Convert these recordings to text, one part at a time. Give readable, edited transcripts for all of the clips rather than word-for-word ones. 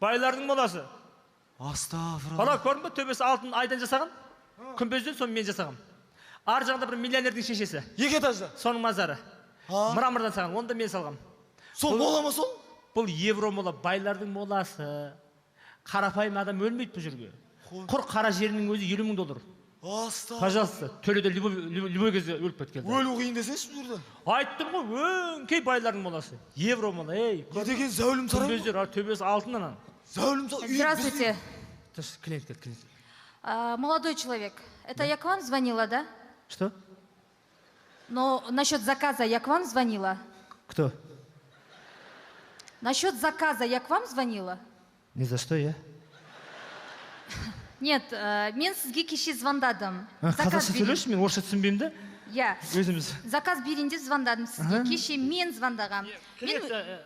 Байлардың моласы. Астағфиралла. Бала, көрдің бе, төбесі алтын айдан жасаған күмбезден, соны мен жасағам. Ар жағында бір миллионердің шешесі. Екі этажда. Соның мазары. А? Мрамордан салған, оны да мен салғам. Сол мола ма сол? Бұл евро мола, байлардың моласы. Қарапайым адам өлмейді бұл жерге. Құр қара жерінің өзі 50 000 доллар. Астағфиралла. Пожалуйста, төледе, любой кезде өліп кеткен. Өлу қиын десеңші бұл жерде. Айттым ғой, өңкей байлардың моласы, евро мола, ей. Не деген зәулім сарай бұл? Күмбездер, а, төбесі алтын анан. Зәулім сарай. Здравствуйте. Тыш, клиент келді, клиент. А, молодой человек, это я к вам звонила, да? Что? Но насчет заказа я к вам звонила. Кто? Насчет заказа я к вам звонила. Не за что я. Нет, мен сізге кеше звондадым. Заказ Қазақша берейін. сөйлеші, мен орысша түсінбеймін да. Иә. Өзіміз. Заказ берейін деп звондадым сізге. Кеше мен звондағам. Мен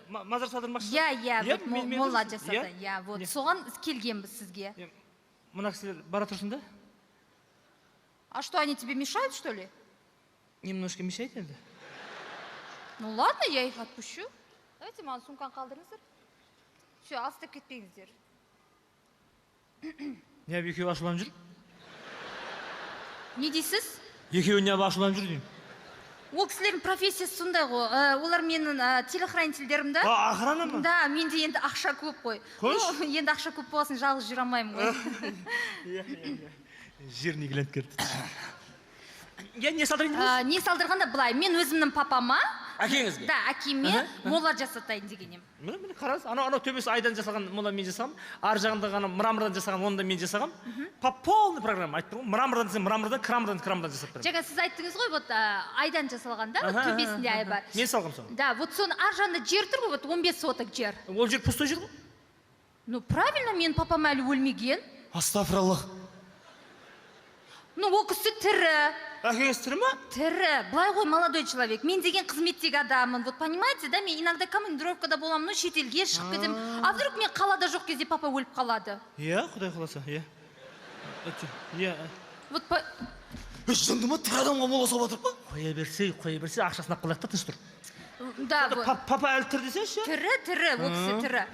Мазар салдырмақшы. Иә, Иә, вот мен мола дұрыс. жасады. Иә? Иә, вот Не? соған келгенбіз сізге. Е, мына кісілер бара тұрсын да. А что, они тебе мешают, что ли? Немножко мешает енді. Ну ладно, я их отпущу. Давайте маған сумканы қалдырыңыздар. Все, алыстап кетпеңіздер. Неғып екеуі ашуланып жүр? Не дейсіз? Екеуі неғып ашуланып жүр деймін. Ол кісілердің профессиясы сондай ғой. Олар менің телохранительдерім да. А, охрана ма? Да, менде енді ақша көп қой. Қойшы. Ну, енді ақша көп болғасын, жалғыз жүре алмаймын ғой. Жирный клиент келді. Иә, не салдырайын дедіңіз? Не салдырғанда былай, мен өзімнің папама, Әкеңізге? Да, әкеме мола жасатайын деген ем. Міне, міне, қараңыз, анау төбесі айдан жасалған мола мен жасағам. Ар жағындағы анау мрамордан жасаған, оны да мен жасағам. По полный программа, айттым ғой, мрамордан десем мрамордан, крамордан крамордан жасап беремін. Жаңа сіз айттыңыз ғой, вот айдан жасалған да, вот төбесінде ай бар. Мен салғам соны. Да, вот соның ар жағында жер тұр ғой, вот 15 соток жер. Ол жер пустой жер ғой. Ну правильно, менің папам әлі өлмеген. Астағфиралла. Ну, ол кісі тірі. Әкеңіз тірі ма? Тірі. Былай ғой, молодой человек, мен деген қызметтегі адаммын, вот понимаете, да? Мен иногда командировкада боламын, ну, шетелге шығып кетемін. А вдруг мен қалада жоқ кезде папа өліп қалады? Иә, құдай қаласа, иә. Иә. Вот по... Е, жынды ма, тірі адамға мола салып жатыр па? Қоя берсе, қоя берсе, ақшасын алып қалайық та, тыныш тұр. Да, вот. Папа әлі тірі десеңші. Тірі, тірі, ол кісі тірі.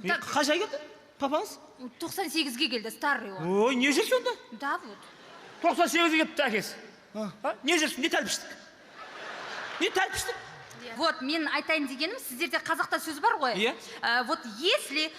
Так, Қаншаға келді папаңыз? 98-ге келді, старый он. Ой, не жүр сонда? Да, вот. 98-ге келіпті әкесі. А? Не жүрсің, не тәлпіштік, не тәлпіштік? Вот, мен айтайын дегенім, сіздерде қазақта сөз бар ғой. Иә. Вот если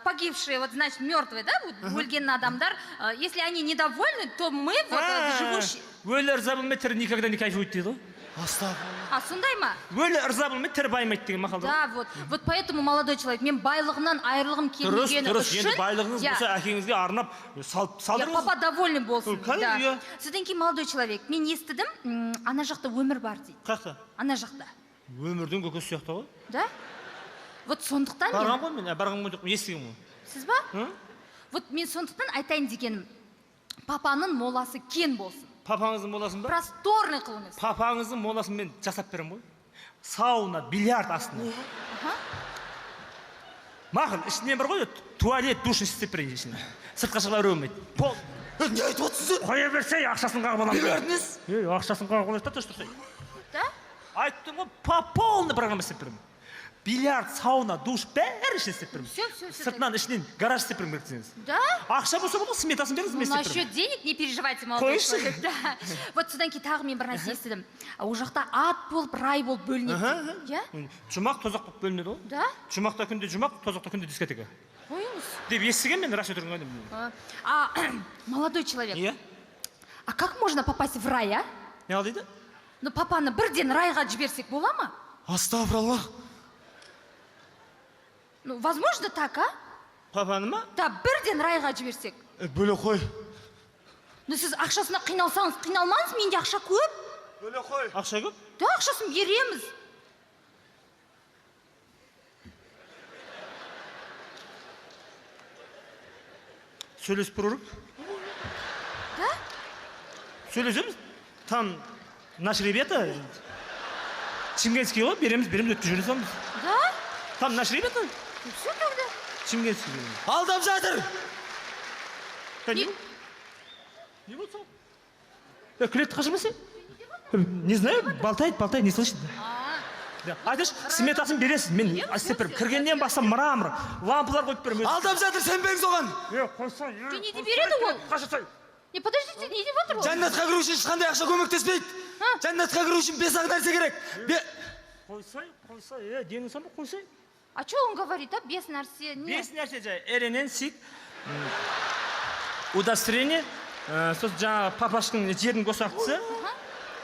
погибшие, вот значит, мертвые, да, вот өлген адамдар, если они недовольны, то мы, вот, живущие. Өлі ырза болмай, тірі никогда не кайфует дейді ғой. Астағфиралла. А, сондай ма? Өлі ырза болмай, тірі байымайды деген мақал бар. Да, вот. Вот поэтому, молодой человек, мен байлығымнан айырылғым Дұрыс. келмегені Дұрыс. үшін. Енді байлығыңыз Иә. болса, әкеңізге арнап салып Иә, салдырыңыз. папа довольный болсын. Кәдімгі, Да. иә. Содан кейін, молодой человек, мен естідім, ана жақта өмір бар дейді. Қай жақта? Ана жақта. Өмірдің көкесі сияқты ғой. Да? Вот сондықтан Барған мен. ғой мен, барған ғой жоқпын, естіген ғой. Сіз ба? Ы? Вот мен сондықтан айтайын дегенім, папаның моласы кен болсын. Папаңыздың моласын ба? Просторный қылыңыз. Папаңыздың моласын мен жасап беремін ғой, сауна, бильярд астында. Мақұл, ішінен бар ғой, туалет, душ істеп берейін ішіне, сыртқа шыға беруге болмайды пол. Е, не айтып отырсың сен? Қоя берсе, ақшасын қағып аламын. Бильярд несі? Ей, ақшасын қағып алайық та, тыныш тұрсай. Да? Айттым ғой, по полный программа істеп беремін: бильярд, сауна, душ, бәрі ішіне істеп беремін. Все, все, все. Сыртынан, ішінен гараж істеп беремін керек десеңіз. Да? Ақша болса болды, сметасын беріңіз, Ну, мен істеп беремін. насчет денег не переживайте, молодой Қойшы. человек. Да. Вот содан кейін тағы мен бір нәрсе естідім. Ол жақта ад болып, рай болып бөлінеді дейді. Иә? Жұмақ, тозақ болып бөлінеді ғой. Да? Жұмақта күнде жұмақ, тозақта күнде дискотека Қойыңыз. деп естігенмін мен, рас өтірігін қайдам білмеймін. А, молодой человек, Иә. а как можно попасть в рай, а? Не қыл дейді? Ну, папаны бірден райға жіберсек бола ма? Астағфиралла. Ну, возможно так, а? Папаны ма? Да, бірден райға жіберсек. Е, бөле қой. Ну, сіз ақшасына қиналсаңыз, қиналмаңыз, менде ақша көп. Бөле қой. Ақша көп. Да, ақшасын береміз. Сөйлесіп көру керек. Да? Сөйлесеміз, там наши ребята шымкентский ғой, береміз, береміз, өткізіп жібере саламыз. Да? Там наши ребята. Ну, все тогда. Шымкентский. Алдап жатыр. Да, не не болды саған? Е, күледі, қашырма сен. Не знаю, болтает, болтает, не слышит. А, Айтыңызшы, сметасын бересіз, мен істеп беремін. Кіргеннен бастап мрамор, лампалар қойып беремін. Алдап жатыр, сенбеңіз оған. Е, қойсай, е, Не деп береді ол? Қашасай. Не, подождите, не деп отыр ол? Жәннатқа кіру үшін ешқандай ақша көмектеспейді. Жәннатқа кіру үшін бес ақ нәрсе керек. Қойсай, қойсай, е, денің сау ма, қойсай. А что он говорит, а? Бес нәрсе, не? Бес нәрсе жай, РНН, СИК, удостоверение, сосын жаңағы папашканың жердің госактісі,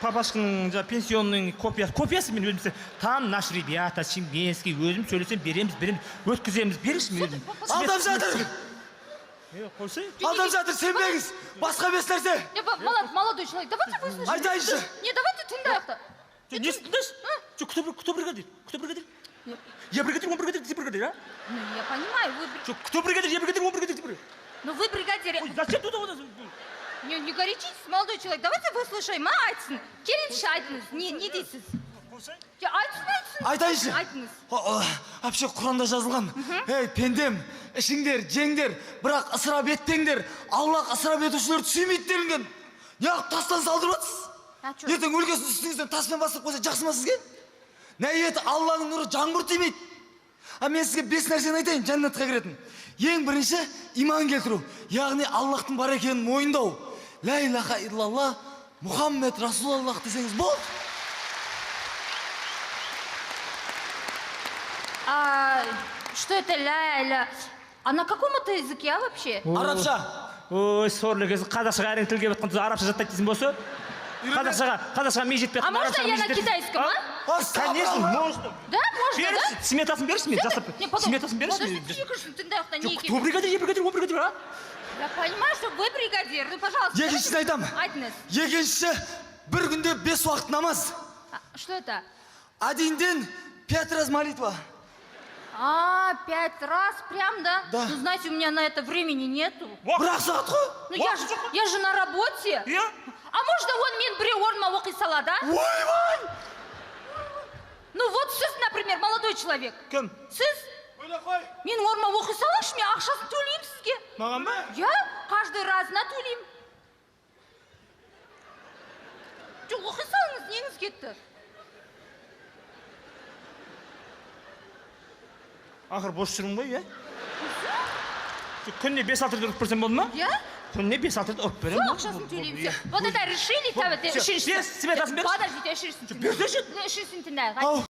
папашканың жаңағы пенсионный копиясы, копиясы мен өзім істеп- там наш ребята, шымкентский, өзім сөйлесем, береміз, береміз, өткіземіз, беріңізші мен өзім. Алдап жатыр. Е, қойсай. Алдап жатыр, сенбеңіз. Басқа бес нәрсе. Не, молодой человек, давайте выслушаем. Айтайыншы. Не, давайте тыңдайық та. Жоқ, несін тыңдайсыз? Жоқ, кто бригадир? Кто бригадир? Я бригадир, он бригадир, ты бригадир, а? Ну, я понимаю, вы... Жоқ, кто бригадир, я бригадир, он бригадир, ты бригадир. Ну, вы бригадир. Ой, зачем туда? Не, не горячитесь, молодой человек. Давайте выслушаем, а, айтсын. Келіңізші, айтыңыз. Не дейсіз? Қойсай. Ja, айтсын, айтсын. Айтайыншы. Айтыңыз. Вообще Құранда жазылған. Ей, пендем, ішіңдер, жеңдер, бірақ ысырап етпеңдер. Аллах ысырап етушілерді сүймейді делінген. Неғып тастан салдырып жатсыз? А чё? Ертең өлгесін үстіңізден таспен бастырып қойса жақсы ма сізге? Нәйет Алланың нұры жаңбыр тимейді. А мен сізге бес нәрсені айтайын жәннатқа кіретін. Ең бірінші иман келтіру, яғни Аллахтың бар екенін мойындау. Ля илаха иллаллах, Мұхаммед Расулаллах десеңіз болды. А что это ля ля? А на каком это языке, а, вообще? Арабша. Ой, сорлы кез, қазақшаға әрең тілге батқан тұз арабша жаттайды дейсің болса? Қазақшаға ми жетпей А можно я на китайском, а? Конечно, можно. Да, можно, да? Беріңізші, сметасын беріңізші, мен жасап. Не, потом- Сметасын беріңізші. мен Подождите, екіншісін тыңдайық та, не Жоқ, екен. кто бригадир, я бригадир, он бригадир, а? Я понимаю, что вы бригадир. Ну, пожалуйста. Екіншісін айтамын. Айтыңыз. Екіншісі бір күнде бес уақыт намаз. А, что это? Один день пять раз молитва. А, пять раз прям, да? Да. Ну, знаете, у меня на это времени нету. Бір ақ сағат қой. Ну, я же на работе. Иә? А можно он мен біреу орныма оқи салады, а? Ойбай! Ну, вот сіз, например, молодой человек. Кім? Сіз менің орныма оқи салыңызшы, мен ақшасын төлеймін сізге. Маған ба? Я каждый разына төлеймін. Жоқ, оқи салыңыз, неңіз кетті? Ақыры бос жүрмін ғой, иә? Жоқ, күніне бес-алты рет ұрып берсем болды ма? Иә? Күніне бес-алты рет ұрып беремін. Все, ақшасын төлеймін. Все. Вот это решили, Всё, үшіншісі. бес, сметасын берші. Подождите, үшіншісін Берсеші. тыңдайық. Үшіншісін тыңдайық. Ау.